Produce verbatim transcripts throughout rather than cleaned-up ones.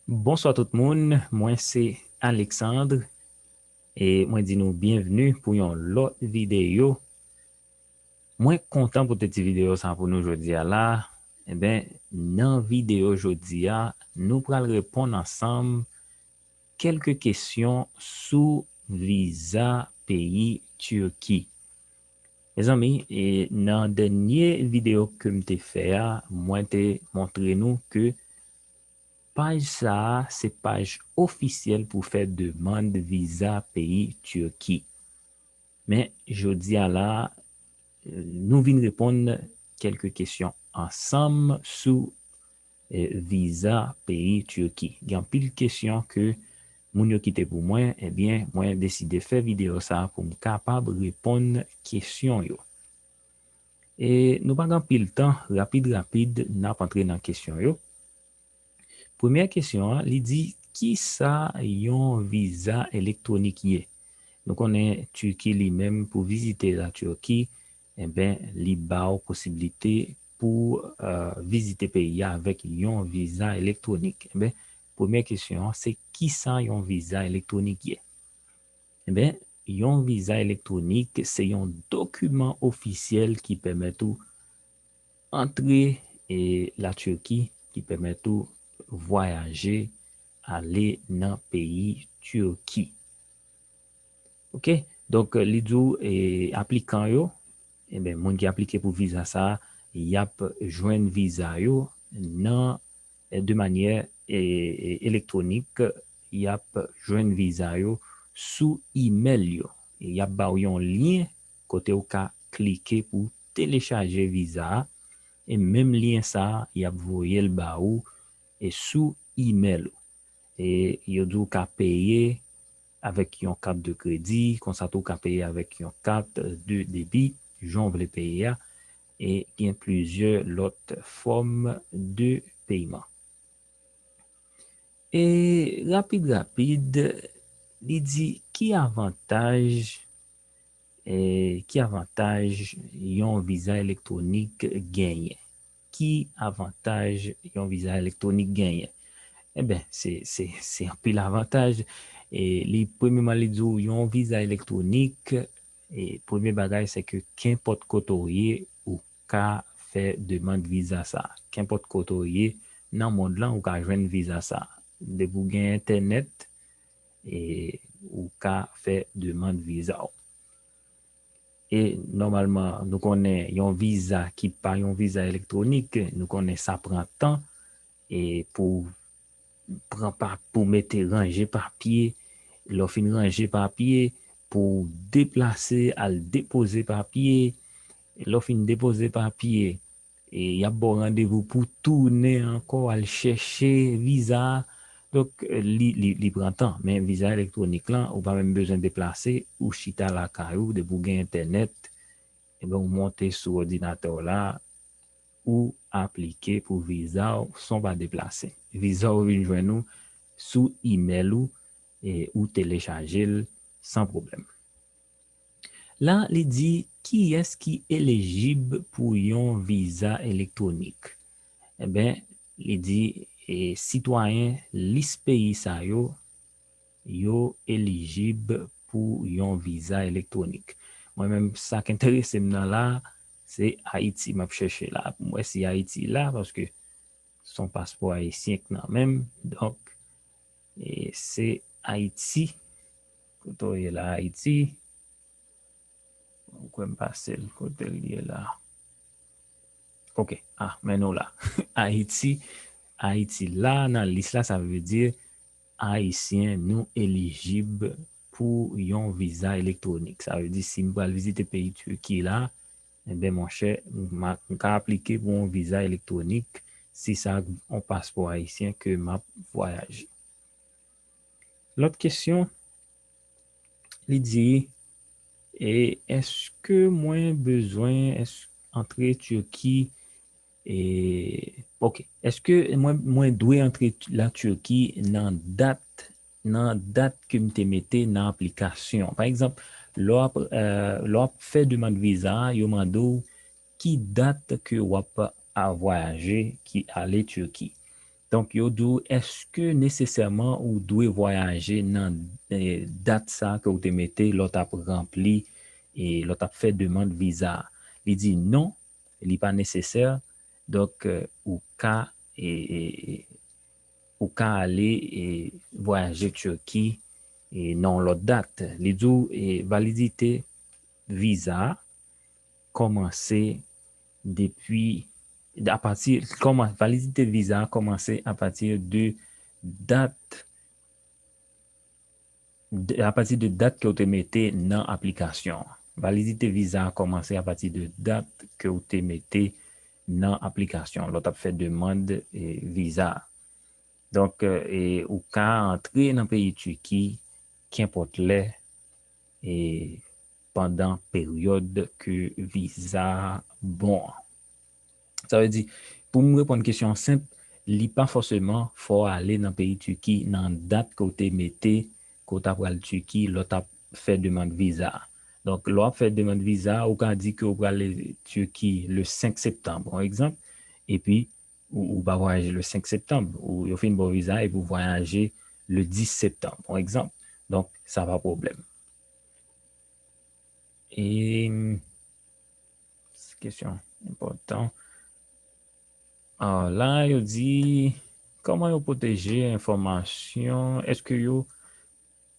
Bonswa tout moun, mwen se Alexandre e mwen di nou byenvni pou yon lòt videyo. Mwen kontan pou te ti videyo sa pou nou jodi a la. Enben, nan videyo jodi a, nou pral reponn ansanm kèlke kesyon sou viza peyi Tiki. Mezanmi, e nan dènye videyo ke m te fè a, mwen te montre nou ke paj sa a se paj ofisyèl pou fè demann viza peyi Tiki. Men, jodi a la, nou vin reponn kèlke kesyon ansanm sou e, viza peyi Tiki. Gen anpil kesyon ke moun yo kite pou mwen, ebyen, mwen deside fè videyo sa a pou m kapab reponn kesyon yo. E nou pa gen anpil tan, rapid rapid, n ap antre nan kesyon yo. Premyè kesyon an, li di, kisa yon viza elektwonik ye? Nou konnen Tiki li menm pou vizite la Tiki, enben, li ba w posiblite pou, e, vizite peyi a avèk yon viza elektwonik. Enben, premyè kesyon an, se kisa yon viza elektwonik ye? Enben, yon viza elektwonik, se yon dokiman ofisyèl ki pèmèt ou antre, e, la Tiki, ki pèmèt ou vwayaje, ale nan peyi Tiki. Oke? Donk, li di w, e, aplikan yo, enben, moun ki aplike pou viza sa a, y ap jwenn viza yo nan, e, de manyè, e, e, elektwonik, y ap jwenn viza yo sou imèl yo. E y ap ba w yon lyen kote w ka klike pou telechaje viza a, e menm lyen sa a, y ap voye l ba ou, e sou imèl ou. E yo di w ka peye avèk yon kat de kredi, konsa tou w ka peye avèk yon kat de debi, jan w vle peye a, e gen plizyè lòt fòm de peyiman. E rapid, rapid, li di ki avantaj, e ki avantaj yon viza elektwonik genyen? Ki avantaj yon viza elektwonik genyen? Enben, se, se, se anpil avantaj. E li, premyeman, li di w yon viza elektwonik, e premye bagay, se ke kenpòt kote w ye, ou ka fè demann viza sa. Kenpòt kote w ye nan mond lan, ou ka jwenn viza sa. Depi w gen entènèt, e ou ka fè demann viza w. E nòmalman, nou konnen yon viza ki pa yon viza elektwonik, nou konnen sa pran tan, e pou pran pa, pou mete, ranje papye, lè w fin ranje papye, pou w deplase, al depoze papye, lè w fin depoze papye, e y ap ba w randevou pou w tounen ankò al chèche viza a. Donk, li, li, li pran tan, men viza elektwonik lan, ou pa menm bezwen deplase, ou chita lakay ou, depi w gen entènèt, enben, ou monte sou òdinatè w la, ou aplike pou viza w san w pa deplase. Viza w vin jwenn ou sou imèl ou, e ou telechaje l san pwoblèm. La, li di, kiyès ki elijib pou yon viza elektwonik? Enben, li di, e, sitwayen lis peyi sa yo, yo elijib pou yon viza elektwonik. Mwen menm, sa k enterese m nan la, se Ayiti m ap chèche la. Pou m wè si Ayiti la, paske se yon paspò ayisyen k nan men m. Donk, e se Ayiti. Kote w ye la, Ayiti? Ou kwè m pase l? Kote l ye la? Oke. Ah, men nou la. Ayiti, Ayiti la nan lis la, sa vle di Ayisyen, nou elijib pou yon viza elektwonik. Sa vle di, si m pral vizite peyi Tiki la, enben, monchè, m a, m ka aplike pou yon viza elektwonik si sa yon paspò ayisyen ke m ap vwayaje. Lòt kesyon, li di, e, èske mwen bezwen, èske antre Tiki, e, oke, èske mwen, mwen dwe antre la Tiki nan dat, nan dat ke m te mete nan aplikasyon? Pa egzanp, lè w ap, e, lè w ap fè demann viza a, yo mande w ki dat ke w ap a vwayaje, ki ale Tiki. Donk, yo di w, èske nesesèman ou dwe vwayaje nan eh, dat sa ke w te mete lè w t ap ranpli e lè w t ap fè demann viza a? Li di non, li pa nesesè. Donk, eh, ou ka, eh, eh, ou ka ale eh, vwayaje Turki eh, nan yon lòt dat. Li di w eh, validite viza a kòmanse depi apati kòman validite viza a kòmanse apati de dat apati de dat ke w te mete nan aplikasyon an. Validite viza a kòmanse apati de dat ke w te mete nan aplikasyon lè w t ap fè demann eh, viza a. Donk, eh, ou ka antre nan peyi Tiki kenpòt lè eh, pandan peryòd ke viza a bon an. Sa vle di, pou m reponn kesyon an senp, li pa fòseman fò w ale nan peyi Tiki nan dat ke w te mete ke w ta pral Tiki lè w t ap fè demann viza a. Donk, lè w ap fè demann viza a, ou ka di ke w pral Tiki le senk septanm, yon egzanp, epi ou, ou pa vwayaje le senk septanm, ou, yo fin ba w viza a epi w vwayaje le dis septanm, yon egzanp. Donk, sa pa pwoblèm. E, kesyon enpòtan. Ah, la, yo di, kòman yo pwoteje enfòmasyon? Èske yo,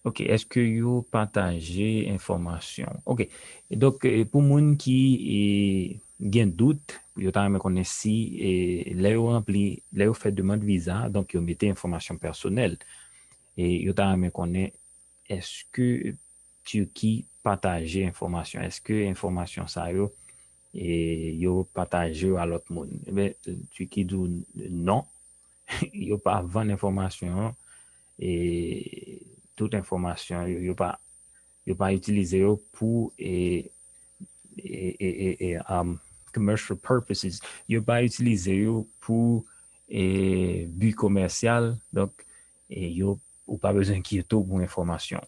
ok, èske yo pataje enfòmasyon? Ok, donk, eh, pou moun ki eh, gen dout, yo ta renmen konnen si eh, lè yo ranpli, lè yo fè demann viza, donk yo mete enfòmasyon pèsonèl. E yo ta renmen konnen èske Tiki pataje enfòmasyon? Èske enfòmasyon sa yo eh, yo pataje yo a lòt moun? Ebyen, Tiki di w non, yo pa vann enfòmasyon an, e tout enfòmasyon yo, yo pa, yo pa itilize yo pou eh, eh, eh, eh, eh, um, commercial purposes. Yo pa itilize yo pou eh, bi komèsyal. Donk, eh, yo, ou pa bezwen enkyete w pou enfòmasyon.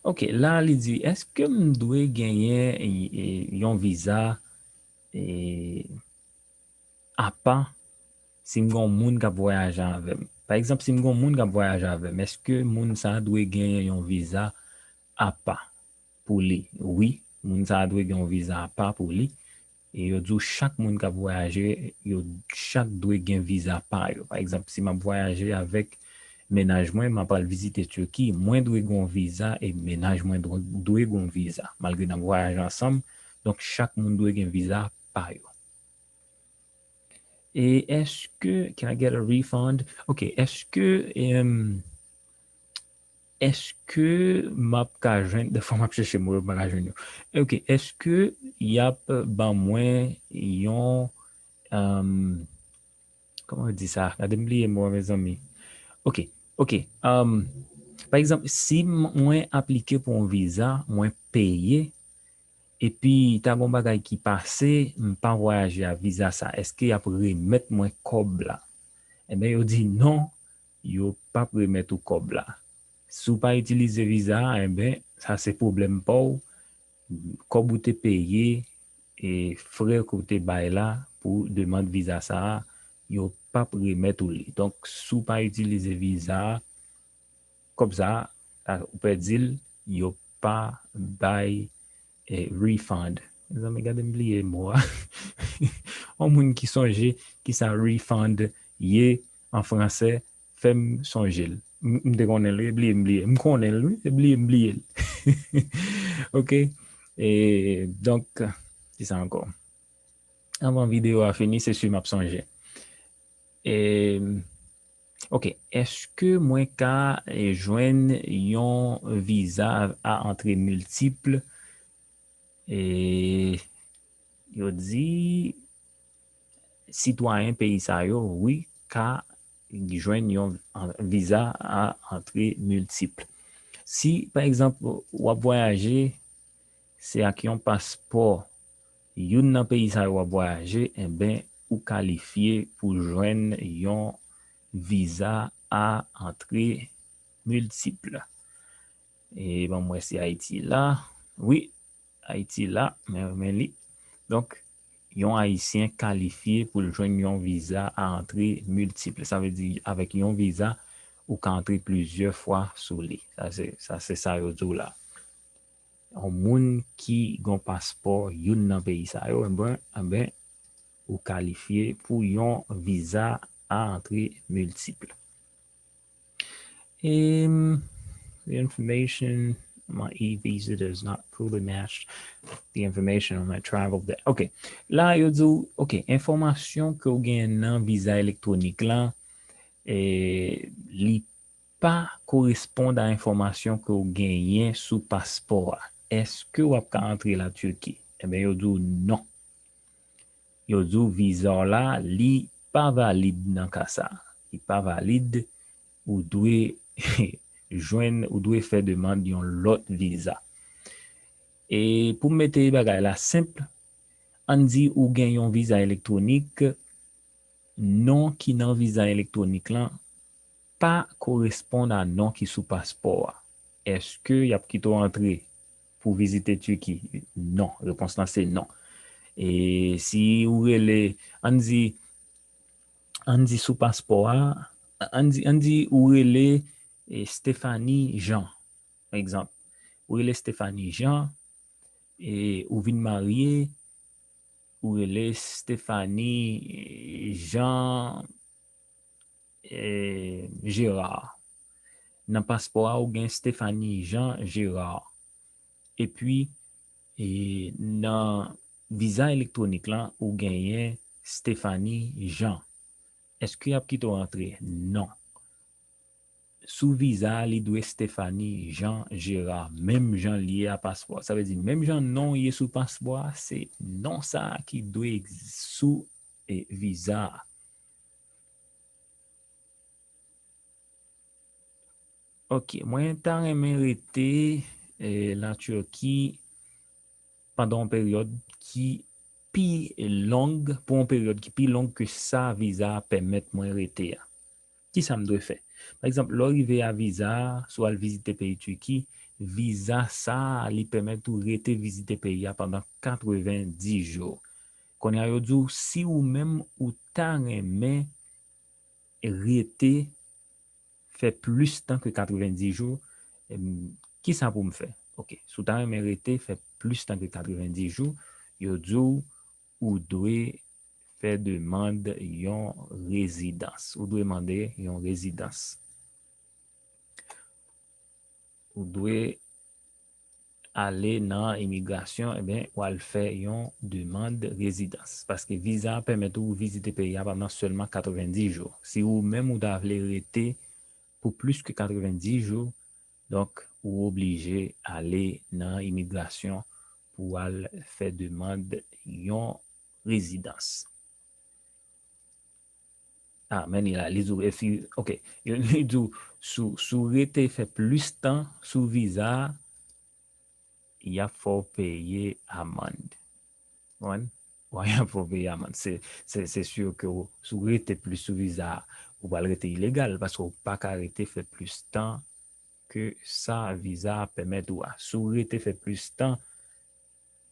Ok, la li di, èske m dwe genyen eh, eh, yon viza eh, apa si m gen yon moun k ap vwayaje avè m? Pa egzanp, si m gen yon moun k ap vwayaje avè m, èske moun sa a dwe genyen yon viza apa pou li? Wi, moun sa a dwe gen yon viza apa pou li. E yo di w chak moun k ap vwayaje, yo chak dwe gen viza pa yo. Pa egzanp, si m ap vwayaje avèk mennaj mwen, m ap al vizite Tiki, mwen dwe gen yon viza e mennaj mwen dwe, dwe gen yon viza. Malgre n ap vwayaje ansanm, donk chak moun dwe gen viza pa yo. E èske, can I get a refund? Ok, èske, em, èske m ap ka jwenn, defwa m ap chèche mo yo, m pa ka jwenn yo. Ok, èske y ap ban mwen yon, em, kòman yo di sa? Gade m bliye mo a, mezanmi. Ok, ok, em, pa egzanp, si m-, mwen aplike pou yon viza, mwen peye, epi ta gen yon bagay ki pase, m pa vwayaje a viza sa, èske y ap remèt mwen kòb la? Ebyen, yo di non, yo p ap remèt ou kòb la. Si w pa itilize viza a, enben, sa se pwoblèm pa w. Kòb ou te peye, e frè ke w te bay la pou demann viza sa a, yo p ap remèt ou li. Donk, si w pa itilize viza a, kòb sa a, ou pèdi l, yo pa bay eh, refund. Mezanmi, gade m bliye mo a. Yon moun ki sonje ki sa refund ye an fransè, fè m sonje l. M, m te konnen l, wi, bliye m bliye. M konnen l, wi, se bliye m bliye l. Ok. E, donk, ki sa ankò? Anvan videyo a fini, se si m ap sonje. E, ok, èske mwen ka eh, jwenn yon viza a antre miltip? E, yo di sitwayen peyi sa yo, wi, ka jwenn yon an- viza a antre miltip. Si, pa egzanp, w ap vwayaje, se ak yon paspò youn nan peyi sa yo w ap vwayaje, enben, ou kalifye pou jwenn yon viza a antre miltip. E ban m wè si Ayiti la. Wi, Ayiti la, men, men li. Donk, yon Ayisyen kalifye pou l jwenn yon viza a antre miltip. Sa vle di, avèk yon viza, ou ka antre plizyè fwa sou li. Sa se, sa se sa yo di w la. Yon moun ki gen paspò youn nan peyi sa yo, enben, enben, ou kalifye pou yon viza a antre miltip. Um, the information, my e-visa does not fully match the information on my travel day. Ok, la yo di w, ok, enfòmasyon ke w gen nan viza elektwonik la, eh, li pa koresponn a enfòmasyon ke w genyen sou paspò a. Èske w ap ka antre la Turquie? Enben, yo di w non. Yo di w viza w la, li pa valid nan ka sa. Li pa valid, ou dwe jwenn, ou dwe fè demann yon lòt viza. E pou m mete bagay la senp, ann di ou gen yon viza elektwonik, non ki nan viza elektwonik lan pa koresponn a non ki sou paspò a. Èske y ap kite w antre pou vizite Turquie? Non. Repons lan se non. E si ou rele, ann di, ann di sou paspò a, ann di, ann di ou rele, eh, Stéphanie Jean, pa egzanp. Ou rele Stéphanie Jean, e ou vin marye, ou rele Stéphanie Jean, eh, Gérard. Nan paspò a, ou gen Stéphanie Jean Gérard. Epi, e, nan viza elektwonik lan, ou genyen Stéphanie Jean. Èske y ap kite w antre? Non. Sou viza a, li dwe Stéphanie Jean Gérard, menm jan li ye a paspò a. Sa vle di, menm jan non ye sou paspò a, se non sa a ki dwe egz-, sou, e, viza a. Ok, mwen ta renmen rete, e, la Turquie pandan yon peryòd ki pi long, pou yon peryòd ki pi long ke sa viza a pèmèt mwen rete a. Kisa m dwe fè? Pa egzanp, lè w rive a viza a, si w al vizite peyi Turquie, viza sa a, li pèmèt ou rete vizite peyi a pandan katrevendis jou. Kounye a, yo di w, si ou menm ou ta renmen rete, fè plis tan ke katrevendis jou, em, kisa pou m fè? Ok, si w ta renmen rete, fè plis tan ke katrevendis jou, yo di w, ou dwe fè demann yon rezidans. Ou dwe mande yon rezidans. Ou dwe ale nan imigrasyon, ebyen, w al fè yon demann rezidans. Paske viza a pèmèt ou vizite peyi a pandan sèlman katrevendis jou. Si ou menm ou ta vle rete pou plis ke katrevendis jou, donk, ou oblije ale nan imigrasyon pou w al fè demann yon rezidans. Ah, men li la, li di w, if you, ok, li di w, si w, si w rete fè plis tan sou viza a, y ap fè w peye amann. Konprann? Wi, y ap fè w peye amann. Se, se, se si ke w, si w rete plis sou viza a, ou pral rete ilegal, paske w pa ka rete fè plis tan ke sa viza a pèmèt ou a. Si w rete fè plis tan,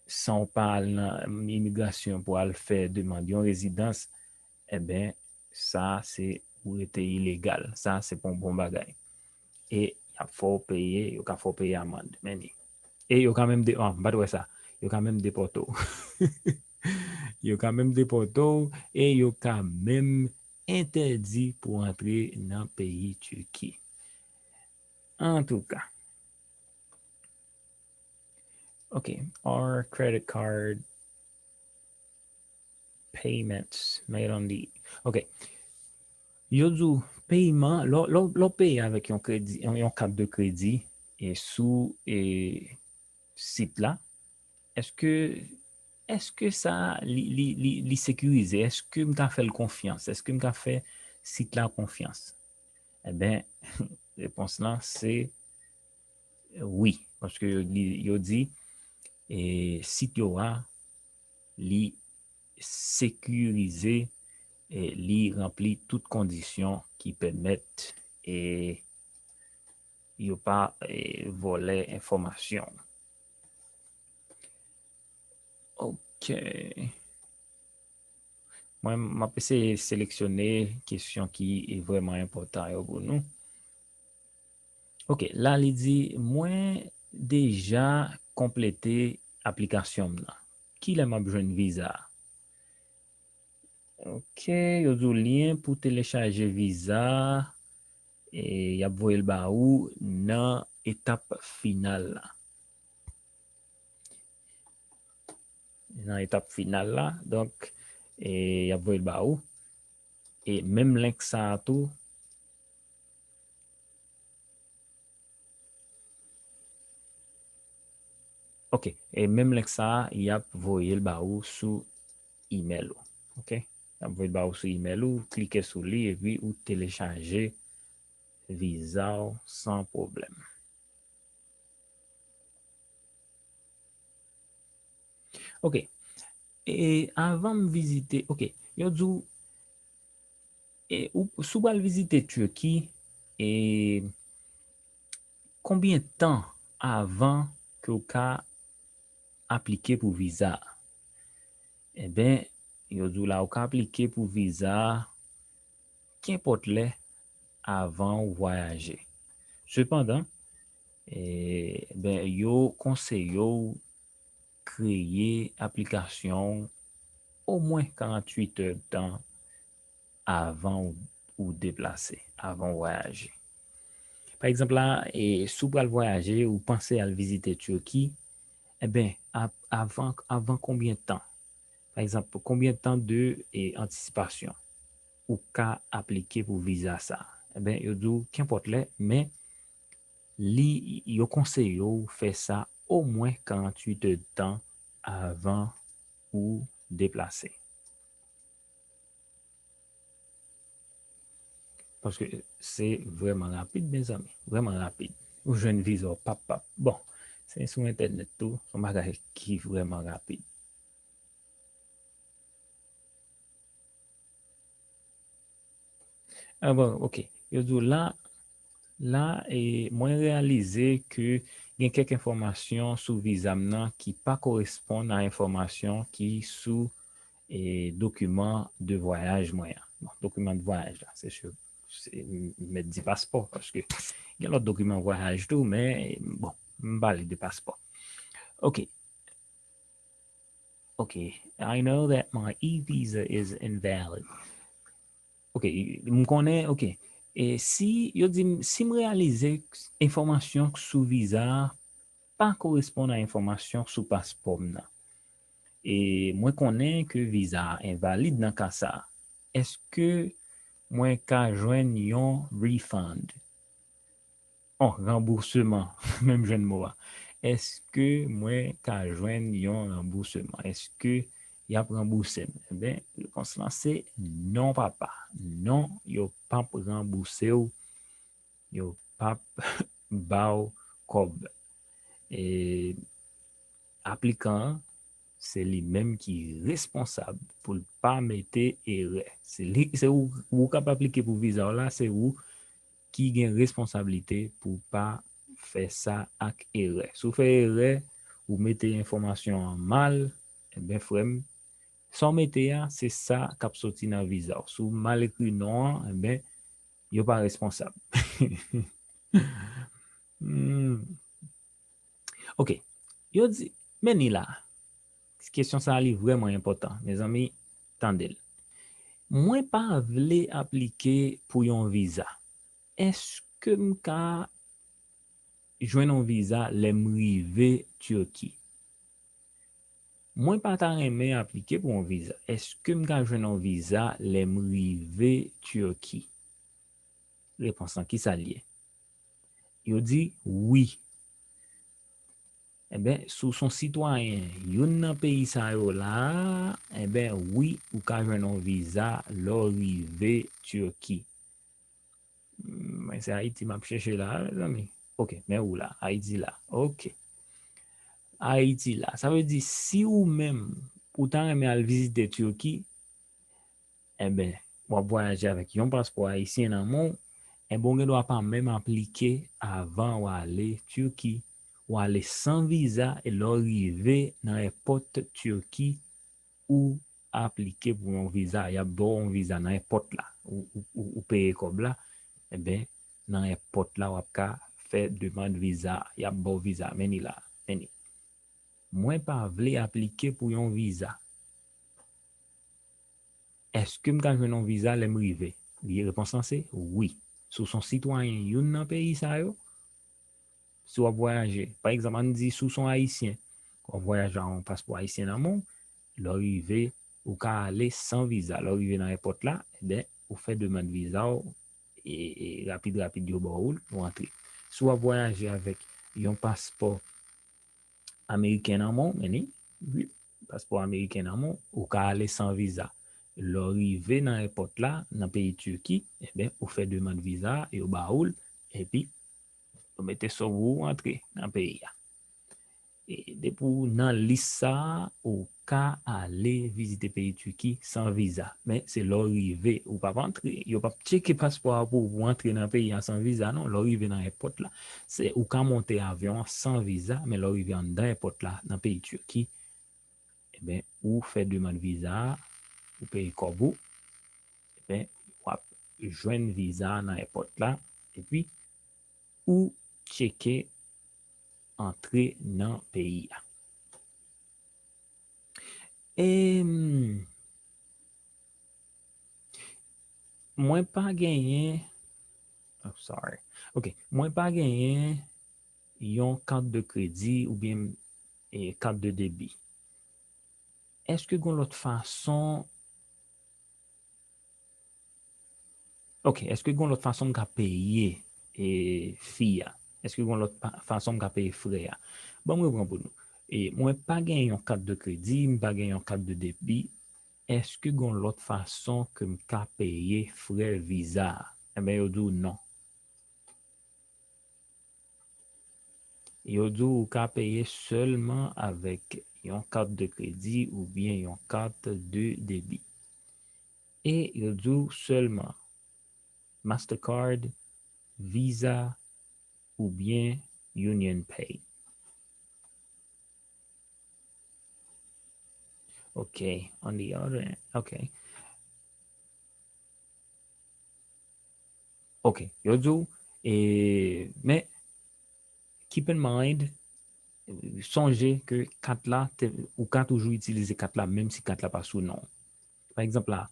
san w pa al nan imigrasyon pou al fè demann yon rezidans, enben, sa se ou rete ilegal. Sa se pa yon bon bagay. E y ap fè w peye, yo ka fè w peye amann. Men li. E yo ka menm de-, ah, m pa t wè sa. Yo ka menm depòte w. Yo ka menm depòte w e yo ka menm entèdi pou w antre nan peyi Tiki. Antouka. Ok, are credit card payments made on the, ok. Yo di w peyman, lè, lè, lè w peye avèk yon kredi, yon, yon kat de kredi, e sou, e, sit la, èske, èske sa li, li, li, li sekirize? Èske m ka fè l konfyans? Èske m ka fè sit la konfyans? Enben, repons lan se wi, paske yo, li, yo di, e, sit yo a, li sekirize, e, li ranpli tout kondisyon ki pèmèt, e, yo pa, e, vòlè enfòmasyon. Ok. Mwen, m ap eseye seleksyone kesyon ki vrèman enpòtan yo pou nou. Ok, la li di, mwen deja konplete aplikasyon m nan. Kilè m ap jwenn viza a? Ok, yo di w lyen pou telechaje viza a, e y ap voye l ba ou nan etap final la. Nan etap final la, donk, e y ap voye l ba ou. E menm link sa a tou. Ok, e menm link sa a, y ap voye l ba ou sou email ou. Ok, y ap voye l ba ou sou email ou, klike sou li, epi ou telechaje viza w san pwoblèm. Ok, e avan m vizite, ok, yo di w, e, ou, si w pral vizite Turquie, e konbyen tan avan ke w ka aplike pou viza a? Enben, yo di w la, ou ka aplike pou viza a kenpòt lè avan w vwayaje. Sepandan, e, ben, yo konseye w kreye aplikasyon w omwen karanntuit è tan avan w, ou deplase, avan w vwayaje. Pa egzanp la, e, si w pral vwayaje, ou panse al vizite Turquie, enben, ap-, avan, avan konbyen tan? Pa egzanp, konbyen tan de, e, antisipasyon ou ka aplike pou viza sa? Enben, yo di w kenpòt lè, men li, yo konseye w fè sa omwen karanntuit è tan avan ou deplase. Paske se vrèman rapid, mezanmi. Vrèman rapid. Ou jwenn viza w pap pap. Bon, se sou entènèt tou, se yon bagay ki vrèman rapid. Ah, bon, ok. Yo di w la, la, e, mwen reyalize ke gen kèk enfòmasyon sou viza m nan ki pa koresponn a enfòmasyon ki sou, e, dokiman de vwayaj mwen an. Bon, dokiman de vwayaj la, se si, se, m mèt di paspò, paske gen lòt dokiman vwayaj tou, men, bon, m pale de paspò. Ok. Ok, I know that my e-visa is invalid. Ok, m konnen, ok. E si yo di m, si m reyalize enfòmasyon sou viza a pa koresponn a enfòmasyon sou paspò m nan, e mwen konnen ke viza a envalid nan ka sa a, èske mwen ka jwenn yon refund? Oh, ranbousman, menm jwenn mo a. Èske mwen ka jwenn yon ranbousman? Èske y ap ranbouse m? Enben, repons lan se non, papa. Non, yo p ap ranbouse w. Yo p ap ba w kòb. E aplikan an, se li menm ki responsab pou l pa mete erè. Se li, se ou, ou k ap aplike pou viza w la, se ou ki gen responsablite pou pa fè sa ak erè. Si w fè erè, ou mete enfòmasyon an mal, enben, frè m, sa w mete a, se sa k ap soti nan viza w. Si w mal ekri non an, enben, yo pa responsab. Hmm. Ok. Yo di, men ni la. Kesyon sa a, li vrèman enpòtan. Mezanmi, tande l. Mwen pa vle aplike pou yon viza. Èske m ka jwenn yon viza lè m rive Turquie? Mwen pa ta renmen aplike pou yon viza. Èske m ka jwenn yon viza lè m rive Turquie? Repons lan, ki sa l ye? Yo di wi. Enben, si w se yon sitwayen youn nan peyi sa yo la, enben, wi, ou ka jwenn yon viza lè w rive Turquie. Hmm, men se Ayiti m ap chèche la, mezanmi. Ok, men ou la, Ayiti la. Ok. Ayiti la. Sa vle di, si ou menm, ou ta renmen al vizite Turquie, enben, w ap vwayaje avèk yon paspò ayisyen nan men w, enben, ou gen dwa pa menm aplike avan w ale Turquie. W ale san viza, e lè w rive nan èpòt Turquie, ou aplike pou yon viza, y ap ba w yon viza nan èpòt la, ou, ou, ou, ou peye kòb la, enben, nan èpòt la, w ap ka fè demann viza, y ap ba w viza, men ni la, men ni. Mwen pa vle aplike pou yon viza. Èske m ka jwenn yon viza lè m rive? Li, repons lan se wi. Si w se yon sitwayen youn nan peyi sa yo, si w ap vwayaje, pa egzanp, ann di si w se yon Ayisyen, w ap vwayaje ak yon paspò ayisyen nan men w, lè w rive, ou ka ale san viza. Lè w rive nan èpòt la, enben, ou fè demann viza w, e, e rapid, rapid, yo ba w l, ou antre. Si w ap vwayaje avèk yon paspò ameriken nan men w, men ni, wi, paspò ameriken nan men w, ou ka ale san viza. Lè w rive nan èpòt la, nan peyi Tiki, enben, ou fè demann viza, yo ba w l, epi yo mete sou ou, ou antre nan peyi a. E depi w nan lis sa a, ou ka ale vizite peyi Tiki san viza. Men se lè w rive, ou p ap antre, yo p ap tcheke paspò a pou ou antre nan peyi a san viza, non. Lè w rive nan èpòt la, se ou ka monte avyon an san viza, men lè w rive anndan èpòt la, nan peyi Tiki, enben, ou fè demann viza a, ou peye kòb ou, enben, w ap jwenn viza a nan èpòt la, epi ou tcheke antre nan peyi a. E, mwen pa genyen, oh, sorry. Ok, mwen pa genyen yon kat de kredi oubyen, e, kat de debi. Èske gen lòt fason Ok, èske gen lòt fason m ka peye, e, fi a? Èske gen lòt pa- fason m ka peye frè a? Ban m reprann pou nou. E, mwen pa gen yon kat de kredi, m pa gen yon kat de debi. Èske gen lòt fason ke m ka peye frè viza a? Enben, yo di w non. Yo di w ou ka peye sèlman avèk yon kat de kredi oubyen yon kat de debi. E yo di w sèlman Mastercard, Visa oubyen Union Pay. Ok, on the other end, ok. Ok, yo di w, e, men, keep in mind, sonje ke kat la, te- ou ka toujou itilize kat la, menm si kat la pa sou non w. Pa egzanp la,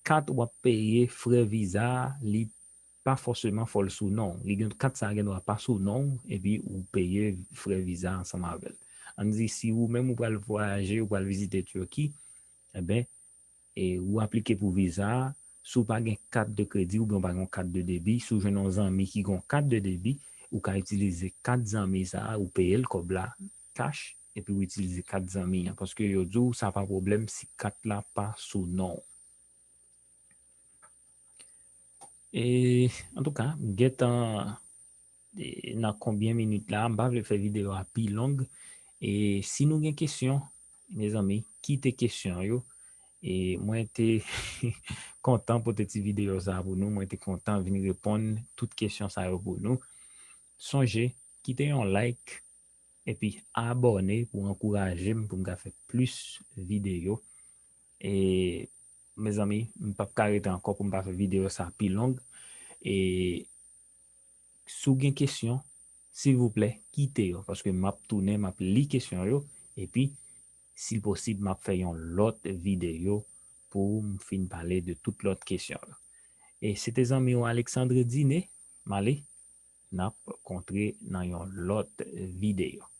kat w ap peye frè viza a, li pa fòseman fò l sou non w. Li gen, kat sa a gen dwa pa sou non w, epi ou peye frè viza ansanm avè l. Ann di, si ou menm ou pral vwayaje, ou pral vizite Tiki, enben, e ou aplike pou viza a, si w pa gen kat de kredi oubyen w pa gen yon kat de debi, si w jwenn yon zanmi ki gen yon kat de debi, ou ka itilize kat zanmi sa a, ou peye l kòb la, cash, epi w itilize kat zanmi an, paske yo di w sa pa pwoblèm si kat la pa sou non w. E, antouka, m gentan, e, nan konbyen minit la, m pa vle fè videyo a pi long. E si nou gen kesyon, mezanmi, kite kesyon yo. E mwen te kontan pote ti videyo sa a pou nou. Mwen te kontan vin reponn tout kesyon sa yo pou nou. Sonje, kite yon like, epi abòne pou ankouraje m pou m ka fè plis videyo. E, mezanmi, m p ap ka rete ankò pou m pa fè videyo sa pi long. E si w gen kesyon, silvouplè, kite yo, paske m ap tounen, m ap li kesyon yo, epi, si l posib, m ap fè yon lòt videyo pou m fin pale de tout lòt kesyon yo. E se te zanmi w Alexandre Diné, m ale. N ap kontre nan yon lòt videyo.